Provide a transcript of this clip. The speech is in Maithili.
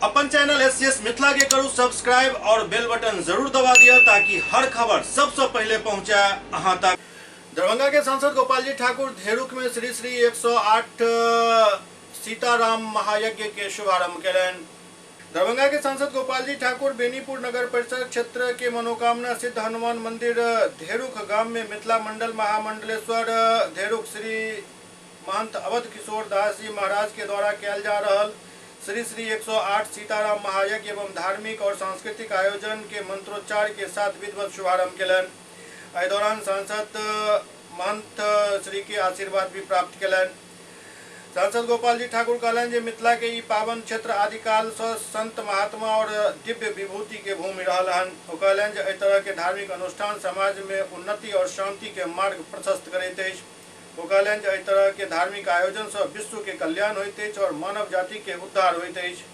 अपन चैनल एससीएस मिथिला के करू सब्सक्राइब और बेल बटन जरूर दबा दिया ताकि हर खबर सबसे पहले पहुंचे अहां तक। दरभंगा के सांसद गोपाल जी ठाकुर धेरुख में श्री श्री 108 सीताराम महायज्ञ के शुभारंभ केलनि। दरभंगा के सांसद गोपाल जी ठाकुर बेनीपुर नगर परिषद क्षेत्र के मनोकामना सिद्ध हनुमान मंदिर धेरुख गांव में मिथिला मंडल महामंडलेश्वर धेरुख श्री महंत अवध किशोर दास जी महाराज के द्वारा कयल जा रहा श्री श्री 108 सीताराम महायज्ञ एवं धार्मिक और सांस्कृतिक आयोजन के मंत्रोच्चार के साथ विधिवत शुभारंभ केलनि। एहि दौरान सांसद महंत श्री के आशीर्वाद भी प्राप्त केलनि। सांसद गोपाल जी ठाकुर कहलनि जे मिथिला के ई पावन क्षेत्र आदिकाल से संत महात्मा और दिव्य विभूति के भूमि रहल हन। ओ कहलनि जे एहि तरह के धार्मिक अनुष्ठान समाज में उन्नति और शांति के मार्ग प्रशस्त करैत अछि। ओ कहलनि जे एहि तरह के धार्मिक आयोजन से विश्व के कल्याण होइत अछि और मानव जाति के उद्धार होइत अछि।